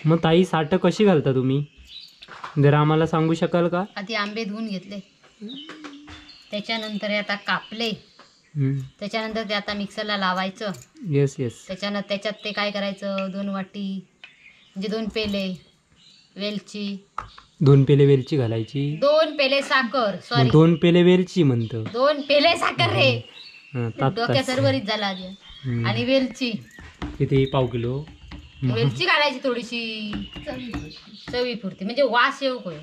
मग ताई साठं कशी घालता तुम्ही, जरा आम्हाला सांगू शकाल का? आधी आंबे धुवून घेतले, त्याच्यानंतर आता कापले, त्याच्यानंतर ते आता मिक्सरला लावायचं. Yes yes. त्याच्यानंतर त्याच्यात ते काय करायचं, 2 वाटी म्हणजे 2 पेले वेलची, 2 पेले वेलची घालायची, 2 पेले साखर, सॉरी 2 पेले वेलची म्हणतो, 2 पेले साखर रे डोक्या सरवरीत झाला आधी. आणि वेलची किती, 1/4 किलो वेलची घालायची थोडीशी चवीपुरती, म्हणजे वास येऊ कोय.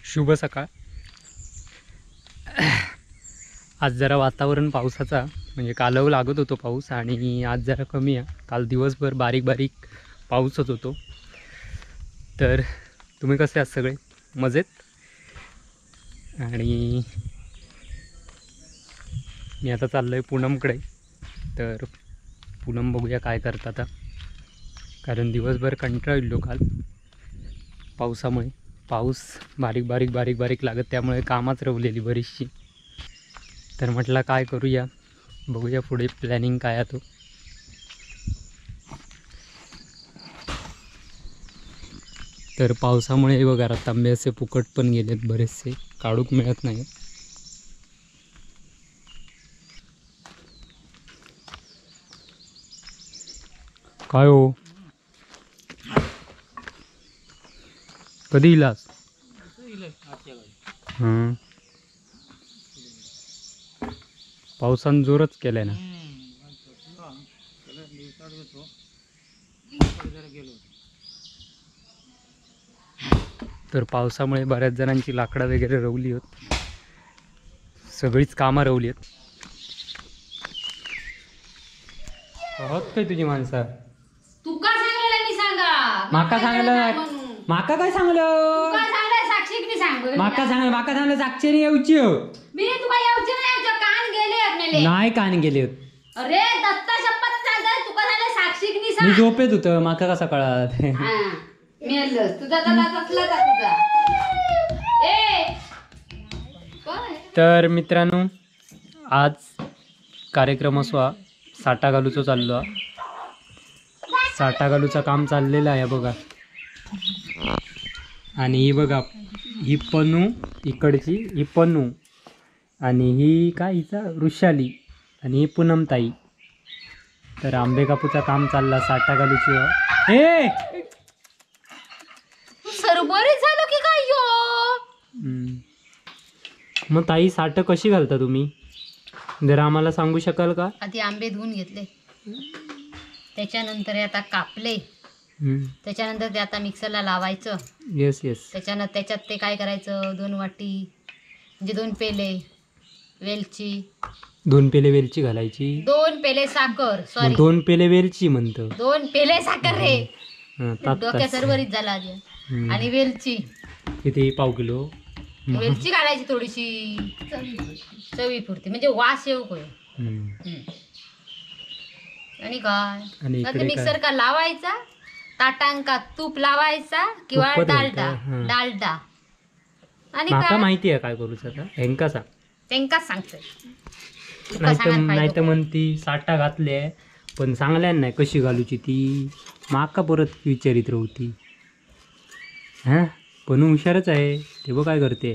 शुभ सकाळ. आज जरा वातावरण पावसाचा, म्हणजे कालव लागत होतो पाऊस आणि आज जरा कमी आहे. काल दिवसभर बारीक बारीक पाऊसच होतो. तर तुम्ही कसे आहात सगळे, मजेत? आणि मी आता चाललो आहे पूनमकडे. तर पूनम बघूया काय करतात आता, कारण दिवसभर कंटाळलो काल पावसामुळे. पाऊस बारीक बारीक बारीक बारीक लागत, त्यामुळे कामाच रवलेली बरीचशी. तर म्हटलं काय करूया, बघूया पुढे प्लॅनिंग काय आहे तो. तर पावसामुळे बघा तांबे असे फुकट पण गेलेत बरेचसे, काढूक मिळत नाही. काय हो, कधी इलास? पावसान जोरच केलाय ना. तर पावसामुळे बऱ्याच जणांची लाकडं वगैरे रवली होत, सगळीच कामं रवली आहेत. होत काय तुझी माणसं? तुका सांगलेलं मी सांगा, माका सांगलं, माका काय सांगलं? तुका सांगलं साक्षीक मी सांगलं, माका सांगलं, माका सांगलं साक्षीने येऊची हो. मी तुका येऊची नाही, आमच्या कान गेले मेले. नाही कान गेले. अरे दत्ता शपथ सांगत, तुका सांगलं साक्षीक मी सांग. मी झोपेत होतो, माका कसा कळत? मेलस तुझा दादा तसला तुझा. ए तर मित्रांनो, आज कार्यक्रम असो साठा घालूचो चाललो. साठा घालूचा काम चाललेलं आहे बघा. आणि ही बघा, ही पनू इकडची, ही पनू, आणि ही काय हिचा वृषाली, आणि ही पूनमताई. तर आंबे कापूचा काम चालला साठा घालूची. ए सरबरीत झालो की काय यो? मग ताई साठं कशी घालता तुम्ही, जरा आम्हाला सांगू शकाल का? आधी आंबे धुवून घेतले, त्याच्यानंतर आता कापले, त्याच्यानंतर ते आता मिक्सरला लावायचं. Yes yes. त्याच्यानंतर त्याच्यात ते काय करायचं, 2 वाटी म्हणजे 2 पेले वेलची, 2 पेले वेलची घालायची, 2 पेले साखर, सॉरी 2 पेले वेलची म्हणतो, 2 पेले साखर रे डोक्या सरवरीत झाला आधी. आणि वेलची किती, 1/4 किलो वेलची घालायची थोडीशी चवीपुरती, म्हणजे वास येऊ कोय. आणि काय मिक्सर का लावायचा, ताटांका तूप लावायचा किंवा डालडा, डालडा. आणि माका माहिती आहे काय करूचं आता, हेंका सांग, तेंकाच सांगतोय. नाही तर म्हणती साठा घातले पण सांगल्या नाही कशी घालूची ती, माका परत विचारित राहती. हां पण हुशारच आहे ते, बघ काय करते.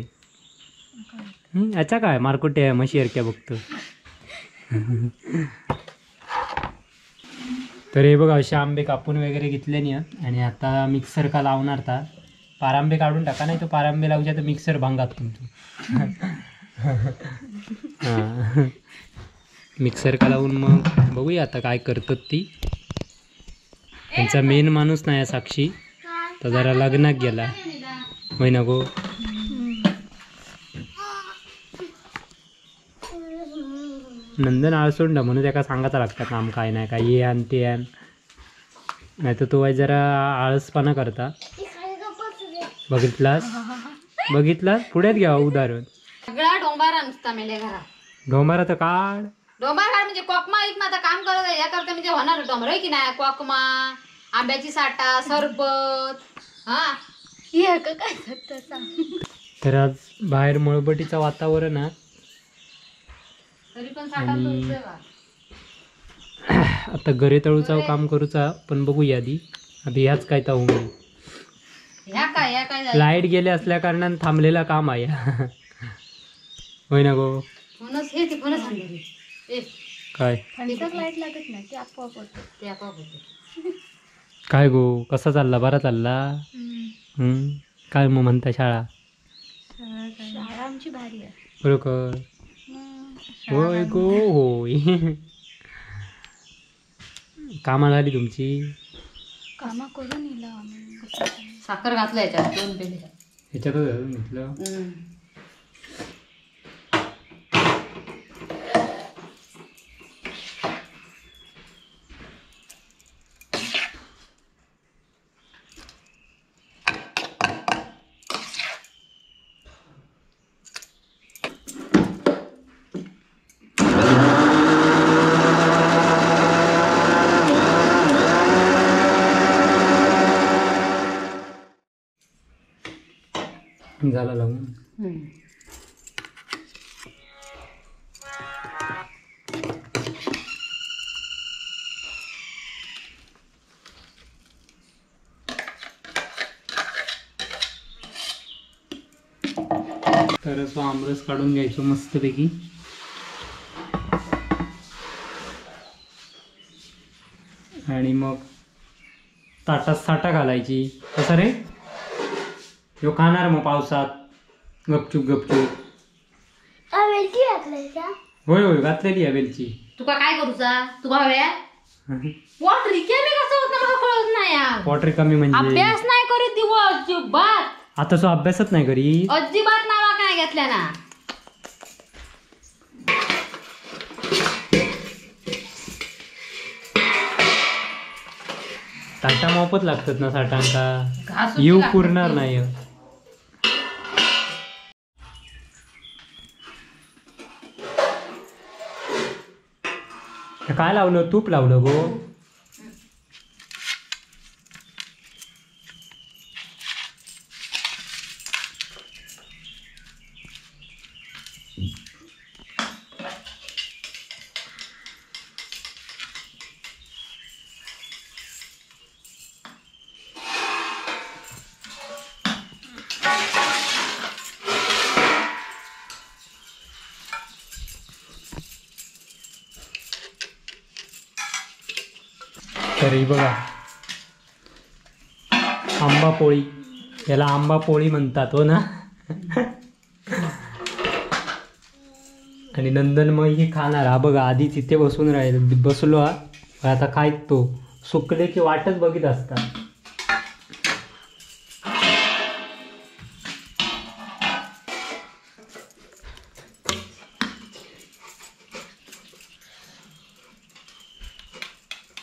याचा काय मार्कोटे आहे म्हशी सारख्या बघतो. तर हे बघा, असे आंबे कापून वगैरे घेतले नाही आणि आता मिक्सर का लावणार. ता पारांबे काढून टाका, नाही तो पारांबे लावूच्या तर मिक्सर भांगात तुमचं. हां मिक्सर का लावून मग बघूया आता काय करतात ती. त्यांचा मेन माणूस नाही साक्षी, तर जरा लग्नात गेला होय ना गो. नंदन आळसोंड म्हणून त्याका सांगायचा लागता काम काय नाही काय, ये आण ते आण, नाही तर तो जरा आळसपणा करता. बघितलास बघितलास, पुढेच घ्या उदाहरण. सगळा डोंबारा नुसता मेले घरा, डोंबारा तर काढ, डोंबार काढ म्हणजे कोकमा एक माझा काम करत या करता म्हणजे होणार डोंबर की नाही. कोकमा, आंब्याची साठा, सरबत, हा तर आज बाहेर मळबटीचं वातावरण आहे, आणि आता गरे तळूचा काम करूचा, पण बघूया आधी आधी ह्याच काय तर होऊन लाईट गेले असल्या कारणानं थांबलेला काम आहे. होय ना गो? काय लाईट लागत नाही, ते आपोआप होते. ते आपोआप होते. काय गो कसा चालला? बरा चालला? काय मग म्हणता शाळा? शाळा आमची भारी आहे. बरोबर. होय गो होय. कामाला आली तुमची? कामा करून इला आम्ही. साखर घातलं याच्यात 2 पेले. ह्याच्यातच घालून घेतलं. झाला लावून. तर असं आमरस काढून घ्यायचो मस्तपैकी. आणि मग ताटात साठा घालायची. कसं रे यो खाणार मग पावसात गपचूप गपचूप? होय होय घातलेली आहे वेलची. तुका काय करूचा? तुका हव्या पोट रिकामी कसं होत मला कळत नाही यार. पोट रिकामी म्हणजे अभ्यास नाही करीत दिवस अजिबात. आता तो अभ्यासच नाही करीत अजिबात. नावा काय घेतल्या ना. ताटा मोफत लागतात ना साठांका, येऊ पुरणार नाही. काय लावलं? तूप लावलं गो. तरी बघा आंबा पोळी, याला आंबा पोळी म्हणतात हो ना. आणि नंदन मग ही खाणार. हा बघा आधी तिथे बसून राहील बसलो हा, आता खायत तो सुकले की वाटच बघित असतात.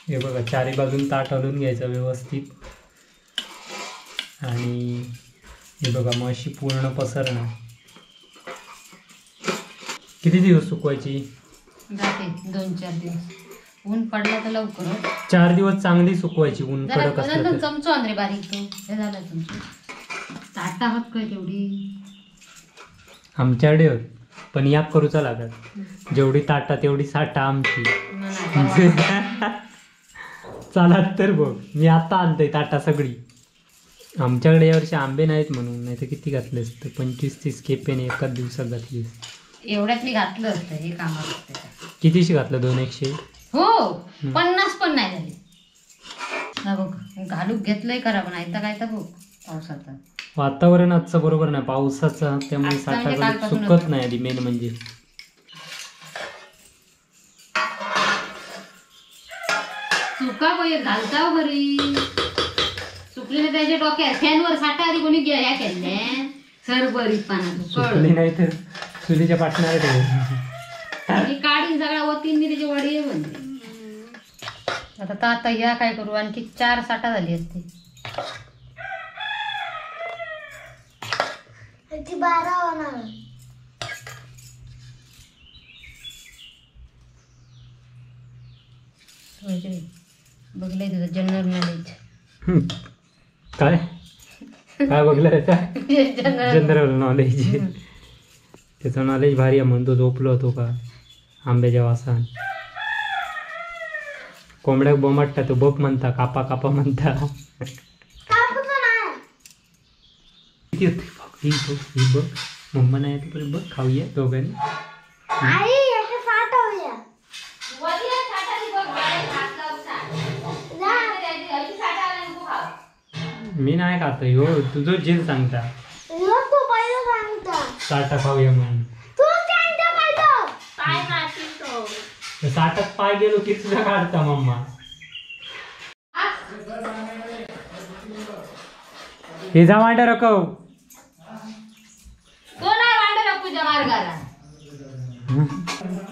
हे बघा चारी बाजून ताट हलवून घ्यायचं व्यवस्थित. आणि हे बघा मग अशी पूर्ण पसरणार. किती दिवस सुकवायची? जाते 2-4 दिवस. ऊन पडला तर लवकर 4 दिवस चांगली सुकवायची. ऊन कडक असलं तर. चमचो आण रे बारीक तो. हे झालं चमचो. ताटा होत काय तेवढी आमच्याकडे होत, पण याक करूचा लागत. जेवढी ताटा तेवढी साठा आमची. चालत तर बघ मी आता आणतोय ताटा सगळी. आमच्याकडे यावर्षी आंबे नाहीत म्हणून, नाही तर किती घातले असतं 25-30 केपेने एकाच दिवसात घातली. एवढ्यात मी घातलं असतं हे कामात. कितीशी घातलं? 200? हो 50 पण नाही झाली. बघ घालूक घेतलंय करा, पण आता काय तर बघ पावसाचा वातावरण आजचं बरोबर नाही पावसाचा, त्यामुळे साठा सुकत नाही आधी मेन म्हणजे. सुका पहिले घालता बरी सुकलेले त्याच्या डोक्यात फॅनवर साठा आधी कोणी ह्या केले सरबरीत पाना सुकली नाही तर चुलीच्या पाटणार काढीन सगळ्या वतीन मी त्याची वडी बनते. आता आता या काय करू, आणखी 4 साठा झाली असते. 12 होणार. बघलंय तुझं जनरल नॉलेज. काय काय बघलं जनरल नॉलेज? त्याचं नॉलेज भारी आहे म्हणतो. झोपलो होतो का आंब्याच्या वासान. कोंबड्याक बोमाडटा तो बघ म्हणता, कापा कापा म्हणता. किती होते बघ, ही बघ ही बघ, मम्मा नाही तोपर्यंत बघ खाऊया दोघांनी. मी नाही खात हो, तुझं जेल सांगता साठा खाऊया म्हणून. साठात पाय गेलो की तुझा काढता मम्मा. हे जा वांडा रकव.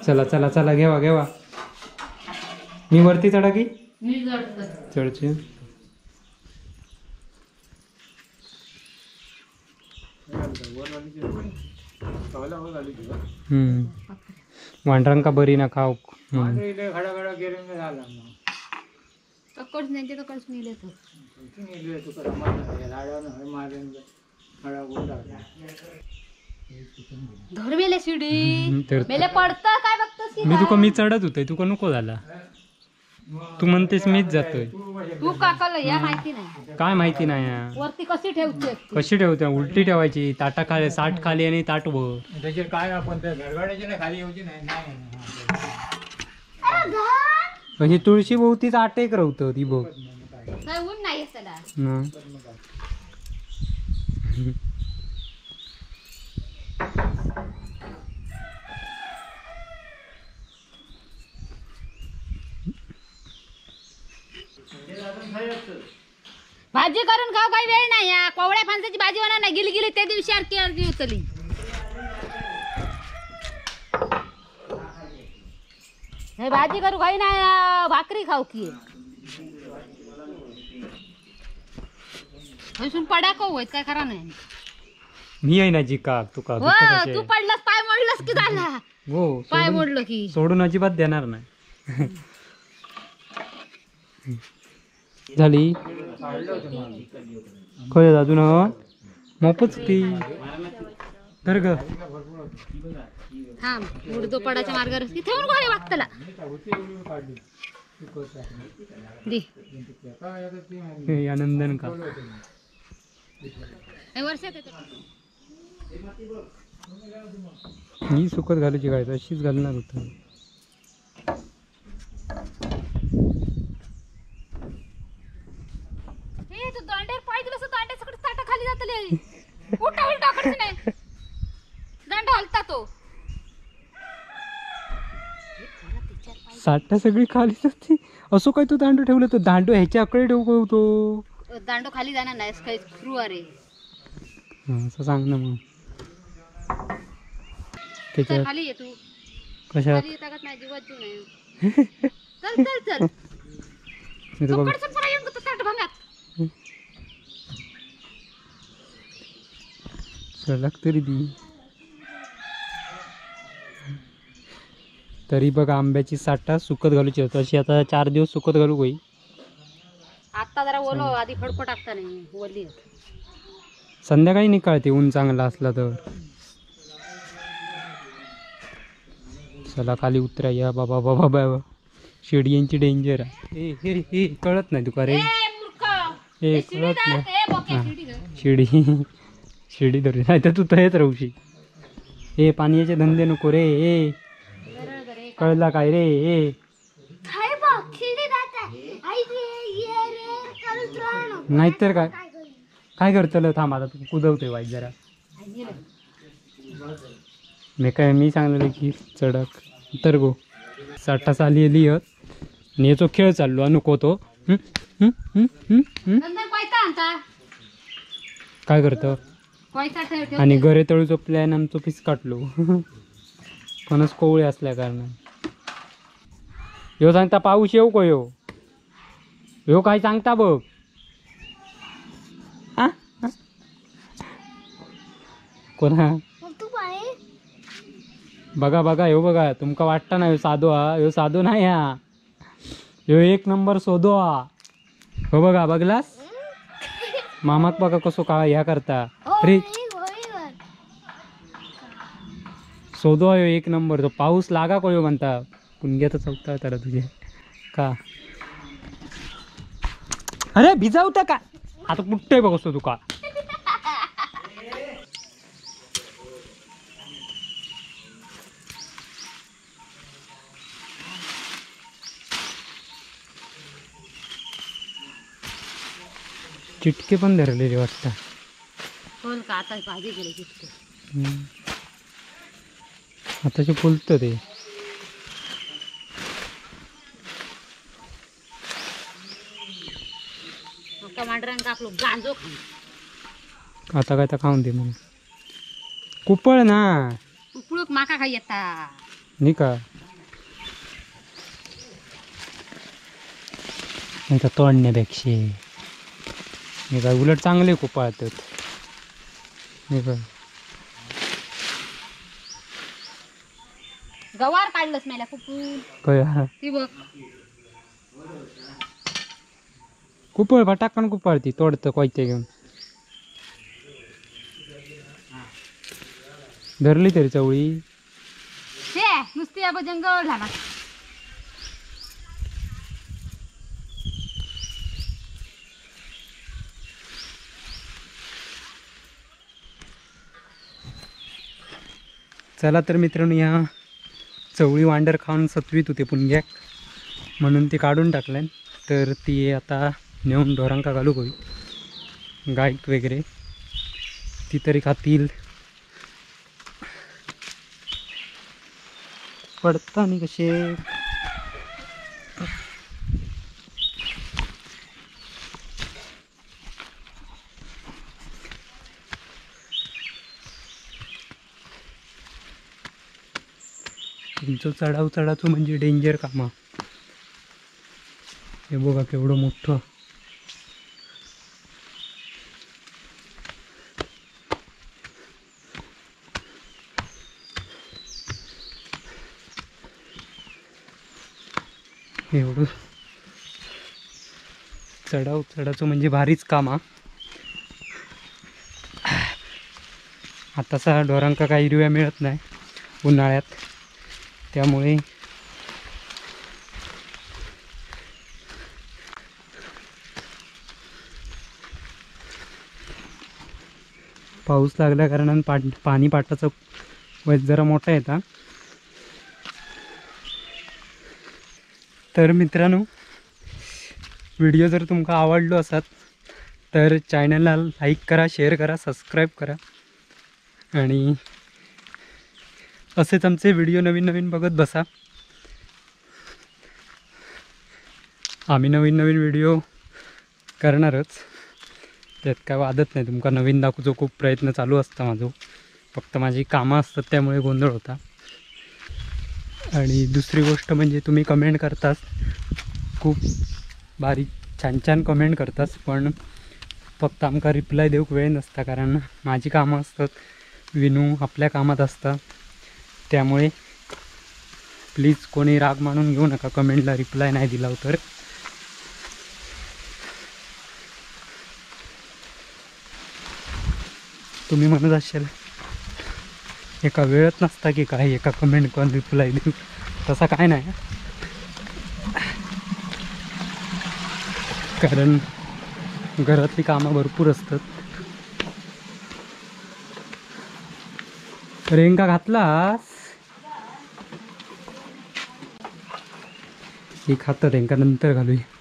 चला चला चला घेवा घेवा. मी वरती चढा की चढचे. वांडरांका बरी ना खाऊ. मी तुका मी चढत होते, तुका नको झाला. तू म्हणतेस मीच जातोय. तू काकाला या माहिती नाही. काय माहिती नाही? वरती कशी ठेवते? कशी ठेवते? उलटी ठेवायची, ताटा खाली, साठ खाली आणि ताट वर. त्याचे काय आपण ते गडगडायचे नाही, खाली येऊची नाही. म्हणजे तुळशी भोवतीच आटेक रवतं ती बघ. काय ऊन नाही त्याला. भाजी करून खाऊ काही वेळ नाही. या कोवळ्या फणसाची भाजी होणार नाही. गिली गिली त्या दिवशी अर्धी अर्धी उचलली. नाही भाजी करू काही नाही, भाकरी खाऊ की. पडा को होत काय खरा नाही. मी आहे ना जिका तुका. हो तू पडलास, पाय मोडलास की झाला. हो पाय मोडलं की सोडून अजिबात देणार नाही. झाली खय अजून मोपच ती तर ग. हा उडतो पडाच्या मार्गावर ठेवून कोणी वागतला दे. आनंदन का ही सुकत घालूची काय अशीच घालणार होत. साठा सगळी खाली जाते. असो काय तू दांडू ठेवलं तर दांडू ह्याच्याकडे ठेवू तो दांडू खाली जाणार नाही काही स्क्रू. अरे असं सांग ना मग. त्याच्या खाली ये तू. कशा खाली ताकद नाही, जीवात जीव नाही. चल चल चल. मी तुका चलक तरी दी. तरी बघ आंब्याची साठा सुकत घालूची होती. अशी आता 4 दिवस सुकत घालू होई. आता जरा ओलो आधी फडको टाकता नाही ओली. संध्याकाळी निकाळते ऊन चांगला असला तर. चला खाली उतरा या बाबा बाबा बाबा. शिडियांची डेंजर आहे. हे हे कळत नाही तुका रे. हे कळत नाही. शिडी शिडी धरू नाही तर तू तयच राहूशी. हे पाण्याचे धंदे नको रे. ए कळला काय रे? ए नाहीतर काय काय करतलं? थांब आता तू कुदवतोय वाईट जरा. मी काय मी सांगलेलं की चढक तर गो साठा साली आली आणि याचो खेळ चाललो नको तो. काय करतं? आणि घरे तळूचो प्लॅन आमचो पिसकाटलो. फणस कोवळे असल्या कारणान. ह्यो सांगता पाऊस येऊ को ह्यो ह्यो काय सांगता बघ. कोणा बघा बघा ह्यो बघा. तुमका वाटता ना ह्यो साधो हा? ह्यो साधो नाही हा, ह्यो एक नंबर सोदो हा. हो बघा बघलास मामाक बघा कसो काय ह्या करता रे. सोदो आयो एक नंबर तो पाऊस लागा कोयो म्हणता पुणग्याचा चौथा त्याला तुझे का. अरे भिजावता का आता कुठे बघतो तुका. चिटके पण धरलेले वाटतं. कोण का आता भाजी केली चिटके. आताचे फुलतं ते. आता काय तर खाऊन दे मग. कुपळ ना कुपळूक माका खाई येता नाही का. नाही तर तोडण्यापेक्षा हे काय उलट चांगले कुपाळतात. हे काय गवार काढलंस मला कुपून काय ती बघ कुपळ फटाकन कुपाळती तोडतं कोयते घेऊन. धरली तरी चवळी ते नुसती अब जंगल झाला. चला तर मित्रांनो या चवळी वांडर खाऊन सतवीत होते पुणग्याक म्हणून ती काढून टाकल्यान. तर ती आता नेऊन ढोरांका घालू होई गायक वगैरे ती तरी खातील. पडता आणि कसे तुमचं चढाव चढाचो म्हणजे डेंजर कामा. हे बघा केवढं मोठं. एवढं चढाव चढाचो म्हणजे भारीच काम हा. आताचा ढोरांका काही हिरव्या मिळत नाही उन्हाळ्यात, त्यामुळे पाऊस लागल्या कारणानं पाणी पाटाचं वज जरा मोठा येता. तर मित्रांनो व्हिडिओ जर तुमका आवडलो असत तर चॅनलला लाईक करा, शेअर करा, सबस्क्राईब करा आणि असेच आमचे व्हिडिओ नवीन नवीन बघत बसा. आम्ही नवीन नवीन व्हिडिओ करणारच, त्यात काय वादत नाही. तुमका नवीन दाखवूचो खूप प्रयत्न चालू असता माझो, फक्त माझी कामं असतात त्यामुळे गोंधळ होता. आणि दुसरी गोष्ट म्हणजे तुम्ही कमेंट करतास, खूप बारीक छान छान कमेंट करतास, पण फक्त आमकां रिप्लाय देऊक वेळ नसता कारण माझी कामं असतात, विनू आपल्या कामात असता. त्यामुळे प्लीज कोणी राग मानून घेऊ नका कमेंटला रिप्लाय नाही दिला तर. तुम्ही म्हणत असाल एका वेळच नसता की काय एका कमेंट कोण रिप्लाय देऊ, तसा काय नाही, कारण घरातली कामं भरपूर असतात. रेंगा घातलास ही खातात रेंका नंतर घालूया.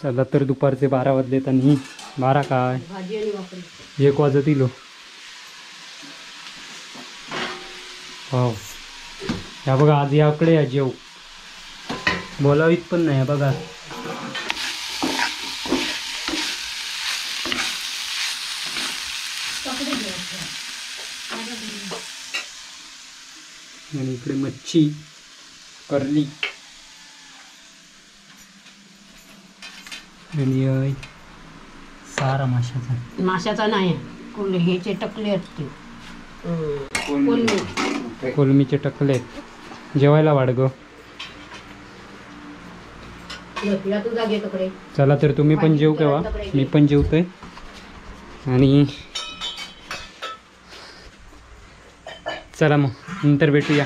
चला तर दुपारचे 12 वाजलेत आणि 12 काय 1 वाजत इलो. हो ह्या बघा आज याकडे या जेव बोलावीत पण नाही बघा. आणि इकडे मच्छी करली आणि सारा माशाचा माशाचा नाही कोल ह्याचे टकले असते कोलमीचे टकले जेवायला वाढ ग. तुझा घे तकडे. चला तर तुम्ही पण जेव केव्हा, मी पण जेवतोय. आणि चला मग नंतर भेटूया.